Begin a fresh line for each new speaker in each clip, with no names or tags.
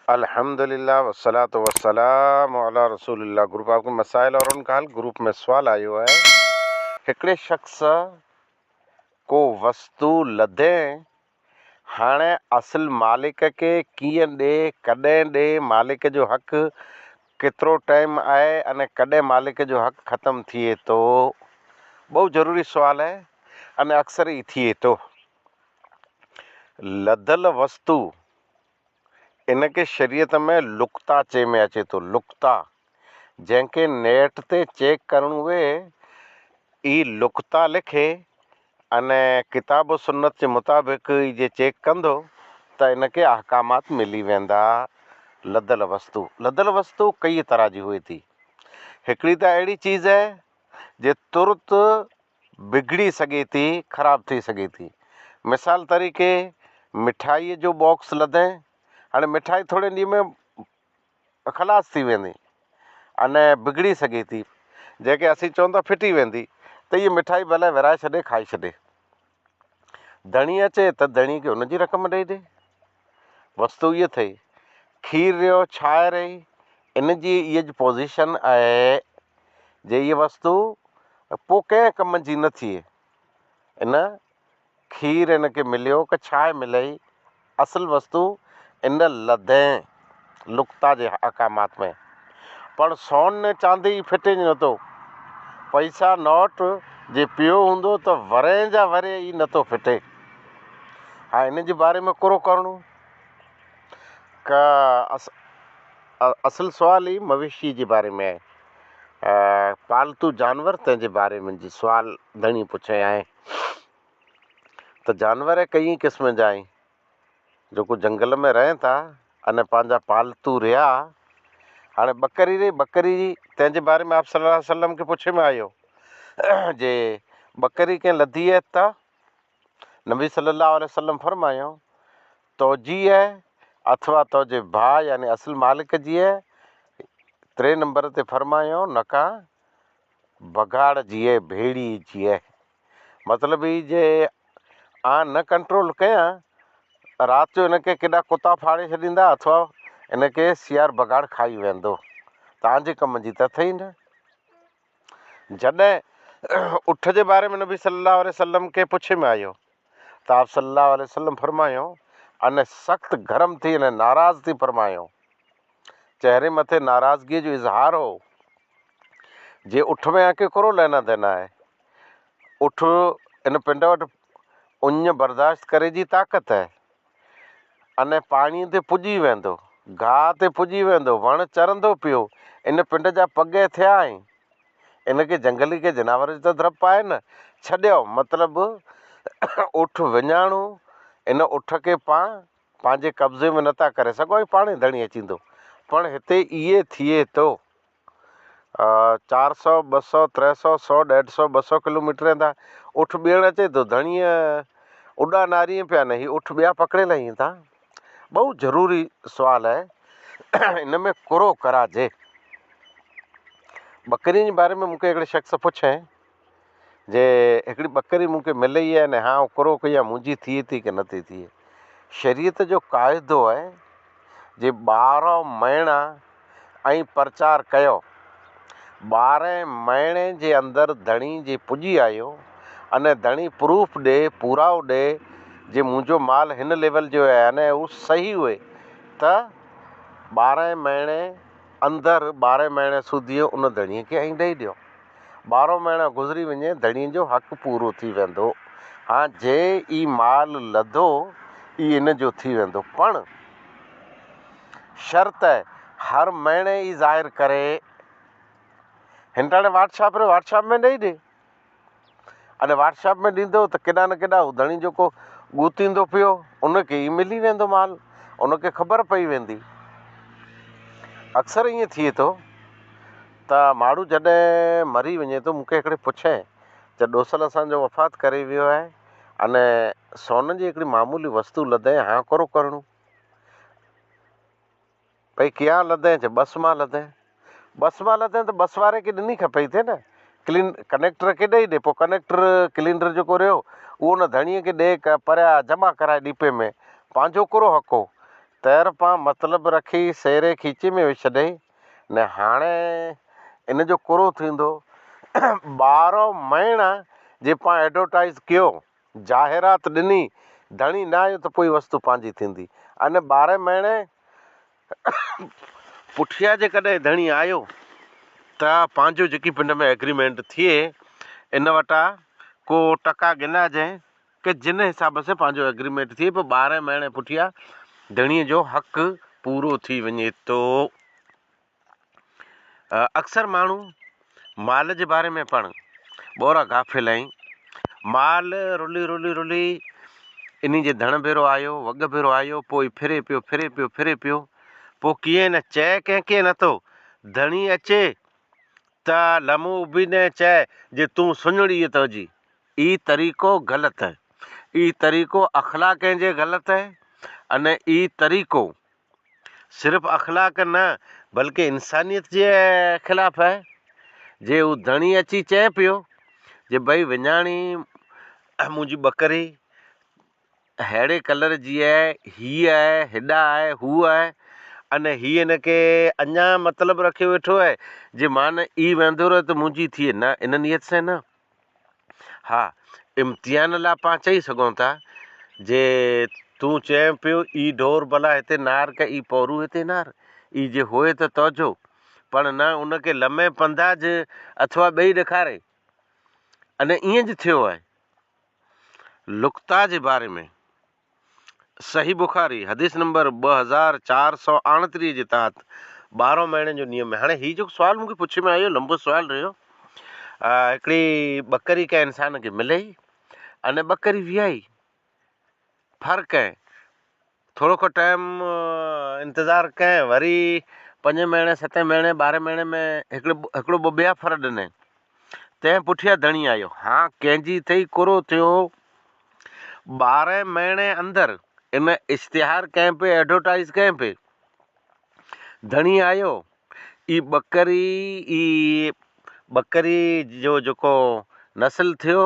الحمدلله والصلوة والسلام علي رسول الله گروپ آپ ڪي مسائل اور ان کا حل گروپ ۾ سوال آيو آهي هڪڙي شخص ڪو وستو لڌين هاڻي اصل مالڪ کي ڪيئن ڏي ڪڏهن ڏي مالڪ جو حق ڪيترو ٽائيم آهي ۽ ڪڏهن مالڪ جو حق ختم ٿئي ٿو بهت ضروري سوال آهي ۽ اڪثر ئي ٿئي ٿو لڌل وستو ان کي شريعت ۾ لقطه چئي ۾ اچي ٿو، لقطه، جنهن کي نيٽ تي چيڪ ڪرڻو اهي ئي لقطه لکي ۽ ڪتاب و سنت جي مطابق ئي جي چيڪ ڪندو ته ان کي احڪامات ملي ويندا. لڌل وستو، لڌل وستو ڪئي طرح جي هئي ٿي. هڪڙي ته اهڙي چيز اهي جي ترت بگڙي سگهي ٿي، خراب ٿي سگهي ٿي. مثال طريقي مٺائيء جو باڪس لڌين، هاڻي مٺائي ٿوري ڏينهن ۾ خلاص ٿي ويندي ۽ بگڙي سگهي ٿي، جنهن کي اسين چئون ٿا ڦٽي ويندي ته هيء مٺائي ڀلي ورهائي ڇڏي، کائي ڇڏي. ڌڻي اچي ته ڌڻي کي ان جي رقم ڏئي ڏي. وستو اها اٿئي. کير رهيو، ڇانء رهي، ان جي اها جي پوزيشن آهي جي اها وستو پوء ڪنهن ڪم جي نه ٿئي. ان کير ان کي مليو ڪه ڇانء ملئي، اصل وستو ان لڌين لقطا جي احڪامات ۾. پڻ سون نه چاندي ئي ڦٽي نٿو. پئسا نوٽ جي پيو هوندو ته ورهين جا ورهيه ئي نٿو ڦٽي. ها ان جي باري ۾ ڪرو ڪرڻو ڪه اصل سوال ئي مويشي جي باري ۾ آهي. پالتو جانور تنهن جي باري ۾ جي سوال ڌڻي پڇي آهي ته جانور ڪئين قسم جا آهن جيڪو جنگل ۾ رهن ٿا اني پنهنجا پالتو رهيا هاڻي ٻڪري رهي ٻڪري تنهن جي باري ۾ آپ صلي الله عليه وسلم کي پڇي ۾ آيو جي ٻڪري ڪنهن لڌي آهي ته نبي صلي الله عليه وسلم فرمايو توجي آهي اٿوا توجي ڀاء يعني اصل مالڪ جي آهي ٽي نمبر تي فرمايو نڪا بگهاڙ جي آهي ڀيڙي جي آهي مطلب هي جي آن نه ڪنٽرول ڪيان رات جو ان کي ڪيڏا ڪتا ڦاڙي ڇڏيندا اٿوا ان کي سيار بگهاڙ کائي ويندو تان جي ڪم جي ته اٿئي نه جڏهن اٺ جي باري ۾ نبي صلي الله عليه وسلم کي پڇي ۾ آيو ته آپ صلي الله عليه وسلم فرمايو ان سخت گرم ٿي ان ناراض ٿي فرمايو چهري مٿي ناراضگي جو اظهار هو جي اٺ ۾ آکي ڪرو لينا دينا آهي اٺ ان پنڊ وٽ اڃ برداشت ڪري جي طاقت آهي ان پاڻيء تي پڄي ويندو، گاهه تي پڄي ويندو، وڻ چرندو پيو، ان پنڊ جا پڳ ٿيا ۽ ان کي جنگلي ڪنهن جناور جو ته ڊپ آهي نه، ڇڏيو، مطلب اٺ وڃاڻو، ان اٺ کي پان پنهنجي قبضي ۾ نٿا ڪري سگهون ۽ پاڻهي ڌڻي اچيندو، پڻ هتي ائين ٿئي ٿو. چار سئو، ٻه سئو، ٽي سئو، سئو، ڏيڍ سئو، ٻه سئو ڪلو ميٽر ٿا اٺ ٻيڻ اچي ٿو ڌڻيء اڏا ناريء پيا نه هي اٺ ٻيا پڪڙي لهين ٿا بهت ضروري سوال آهي ان ۾ ڪرو ڪراجي ٻڪرين جي باري ۾ مون کي هڪڙي شخص پڇين جي هڪڙي ٻڪري مون کي ملي آهي نه ها ڪرو ڪئي آهي منهنجي ٿئي ٿي ڪي نٿي ٿئي شريعت جو قاعدو آهي جي ٻارهن مهينا ۽ پرچار ڪيو. ٻارهين مهيني جي اندر ڌڻي جي پڄي آيو اني ڌڻي پروف ڏي، پورائو ڏي، جي منهنجو مال هن ليول جو آهي اني هو صحيح اهي ته ٻارهين مهيني اندر ٻارهين مهيني سوڌيء ان ڌڻي کي ائين ڏئي ڏيو. ٻارهون مهينو گذري وڃي ڌڻي جو حق پورو ٿي ويندو. هان جي ئي مال لڌو ئي ان جو ٿي ويندو. پڻ. شرط هر مهيني ئي ظاهر ڪري. هنٽاڻي واٽس ايپ ري واٽس ايپ ۾ ڏئي ڏي. اني واٽس ايپ ۾ ڏيندو ته ڪيڏا نه ڪيڏا هو ڌڻي جيڪو ڳوتيندو پيو ان کي ئي ملي ويندو مال ان کي خبر پئي ويندي. اڪثر ائين ٿئي ٿو ته ماڻهو جڏهن مري وڃي ٿو مون کي هڪڙي پڇين ته ڏوسل اسان جو وفات ڪري ويو آهي اني سون جي هڪڙي معمولي وستو لڌئين هان ڪرو ڪرڻو. ڀئي ڪيان لڌين چي بس مان لڌين. بس مان لڌين ته بس واري کي ڏني کپئي ٿي نه. ڪلين ڪنيڪٽر کي ڏئي ڏي پوء ڪنيڪٽر ڪلينڊر جيڪو رهيو اهو نه ڌڻيء کي ڏي پريا جمع ڪرائي ڊپي ۾ پنهنجو ڪهڙو حق هو. تير پان مطلب رکي سيري کيچي ۾ وڇ ڇڏئي نه هاڻي ان جو ڪرو ٿيندو ٻارهن مهينا جي پان ايڊورٽائيز ڪيو جاهرات ڏني ڌڻي نه آيو ته پوء وستو پنهنجي ٿيندي ان ٻارهن مهيني پٺيان جيڪڏهن ڌڻي آيو ته پنهنجو جيڪي پنڊ ۾ ايگريمينٽ ٿئي ان وٽان ڪو ٽڪا گنا جنهن ڪي جن حساب سان پنهنجو ايگريمينٽ ٿئي پوء ٻارهن مهيني پٺيان ڌڻي جو حق پورو ٿي وڃي ٿو. اڪثر ماڻهو مال جي باري ۾ پڻ ٻورا غافل آهن. مال رلي رلي رلي انهي جي ڌڻ ڀيرو آيو، وڳ ڀيرو آيو، پوء ڦري پيو ڦري پيو ڦري پيو، پوء ڪيئن نه چئي ڪنهن کي نٿو، ڌڻي اچي ته لمون اڀي نه چئي جي تون سڃڙي ته هجي. اي طريقو غلط هي. اي طريقو اخلاق جي غلط هي اني اي طريقو صرف اخلاق نه بلڪه انسانيت جي خلاف آهي. جي هو ڌڻي اچي چئي پيو جي ڀئي وڃاڻي منهنجي ٻڪري ههڙي ڪلر جي آهي، هيء آهي، هيڏا آهي، هو آهي اني هي هن کي اڃا مطلب رکيو ويٺو آهي جي مان ئي ويندو رهيو ته منهنجي ٿئي نه ان نيت سان نه. ها امتحان لاء پاڻ چئي سگهون ٿا جي تون چئين پيو اي ڍور ڀلا هتي نار ڪه اي پورو هتي نار اي جي هوئي ته توجو پڻ نه ان کي لمي پنداج اٿوا ٻئي ڏيکاري اني ائين جي ٿيو آهي لقطا جي باري ۾ صحيح بخاري، حديث نمبر 2429 جي تحت ٻارهن مهينن جو نيم هاڻي هي جيڪو سوال مون کي پڇي ۾ آيو لمبو سوال رهيو هڪڙي ٻڪري ڪنهن انسان کي ملي اني ٻڪري ويائي ڦر ڪنهن ٿورو کو ٽائم انتظار ڪنهن وري پنجين مهيني ستين مهيني ٻارهين مهيني ۾ هڪڙو هڪڙو ٻه ٻيا ڦر ڏني تنهن پٺيان ڌڻي آيو هان ڪنهن جي ٿئي ڪرو ٿيو ٻارهن مهيني اندر ان اشتهار ڪنهن پي ايڊورٽائيز ڪنهن پي ڌڻي آيو اي ٻڪري اي ٻڪري جو جيڪو نسل ٿيو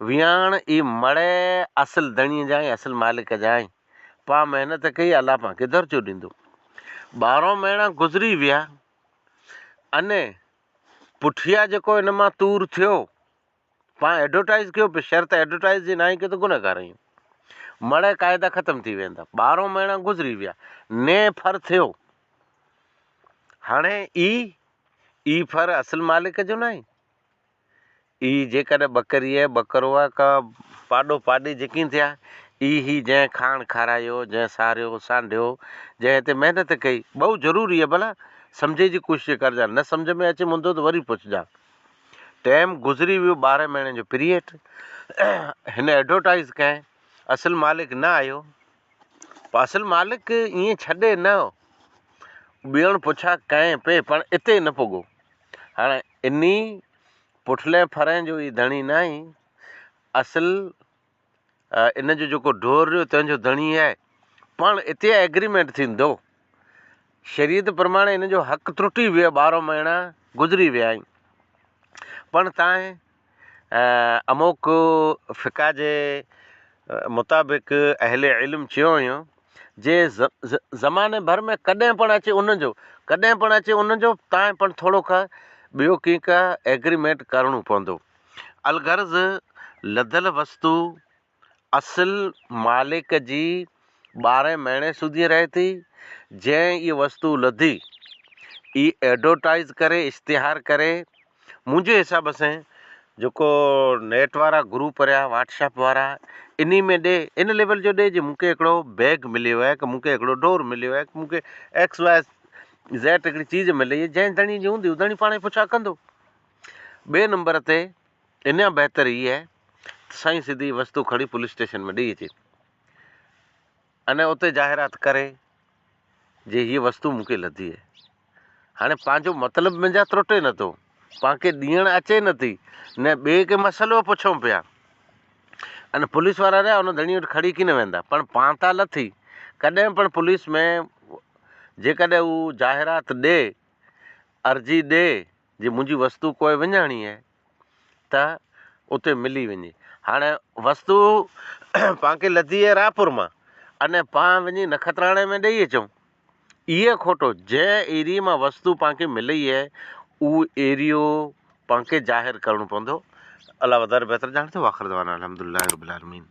وياڻ اي مڙئي اصل ڌڻي جا ۽ اصل مالڪ جا آهن پان محنت ڪئي الله پان کي درجو ڏيندو ٻارهن مهينا گذري ويا اني پٺيا جيڪو ان مان تور ٿيو پاڻ ايڊورٽائيز ڪيو به شرط ايڊورٽائيز جي ناهي ڪيو ته گنهگار آهيون. مڙئي قاعدا ختم ٿي ويندا. ٻارهون مهينا گذري ويا. نئين ڦر ٿيو. هاڻي اي اي ڦر اصل مالڪ جو ناهي. اي جيڪڏهن ٻڪري آهي ٻڪرو آهي ڪا پاڏو پاڏي جيڪي ٿيا اي هي جنهن کاڻ کارايو جنهن ساريو سانڍيو جنهن هتي محنت ڪئي بهو ضروري آهي ڀلا سمجهي جي ڪوشش ڪرجان نه سمجهه ۾ اچي مندو ته وري پڇجان. ٽيم گذري ويو ٻارهن مهينن جو پريڊ هن ايڊورٽائيز ڪئين اصل مالڪ نه آيو پر اصل مالڪ ائين ڇڏي نه ٻيڻ پڇا ڪئين پئي پر اتي نه پڳو هاڻي اني پٺلي ڦرين جو ئي ڌڻي نه آهين اصل ان جو جيڪو ڍور رهيو تنهن جو ڌڻي آهي پاڻ اتي ايگريمينٽ ٿيندو شريعت پرماڻي ان جو حق ترٽي ويو ٻارهن مهينا گذري ويا آهن پڻ تان اموڪ فقه جي مطابق اهل علم چيو هيو جي زماني ڀر ۾ ڪڏهن پڻ اچي ان جو ڪڏهن پڻ اچي ان جو تان پڻ ٿورو کا ٻيو ڪي کا ايگريمينٽ ڪرڻو پوندو الغرض لڌل وستو اصل مالڪ جي ٻارهين مهيني سوڌي رهي ٿي، جنهن اها وستو لڌي، اي ايڊورٽائيز ڪري، اشتهار ڪري، منهنجي حساب سين جيڪو نيٽ وارا گروپ رهيا واٽس ايپ وارا انهي ۾ ڏي ان ليول جو ڏي جي مون کي هڪڙو بيگ مليو آهي ڪي مون کي هڪڙو ڍور مليو آهي مون کي ايڪس واء زيڊ هڪڙي چيز ملي جنهن ڌڻي جي هوندي هو ڌڻي پاڻ ئي پڇا ڪندو. ٻئي نمبر تي ان کان بهتر هي آهي ته سائين سڌي وستو کڻي پوليس اسٽيشن ۾ ڏئي اچي ۽ اتي ظاهرات ڪري جي هيء وستو مون کي لڌي آهي هاڻي پنهنجو مطلب منهنجا ترٽي نٿو پان کي ڏيڻ اچي نٿي نه ٻئي کي مسئلو پڇون پيا ان پوليس وارا رهيا ان ڌڻي وٽ کڙي ڪين ويندا پر پان تان لٿي ڪڏهن پڻ پوليس ۾ جيڪڏهن هو ظاهرات ڏي عرضي ڏي جي منهنجي وستو ڪوئي وڃاڻي آهي ته اتي ملي وڃي. هاڻي وستو پان کي لڌي آهي راءپور مان اني پان وڃي نکتراڻي ۾ ڏئي اچون. اهي کوٽو جنهن ايريي مان وستو پان کي ملئي اهي اهو ايريو پان کي ظاهر ڪرڻو پوندو. الله وڌاري بهتر ڄاڻي ٿو. واخر دعوانا الحمدلله رب العالمين.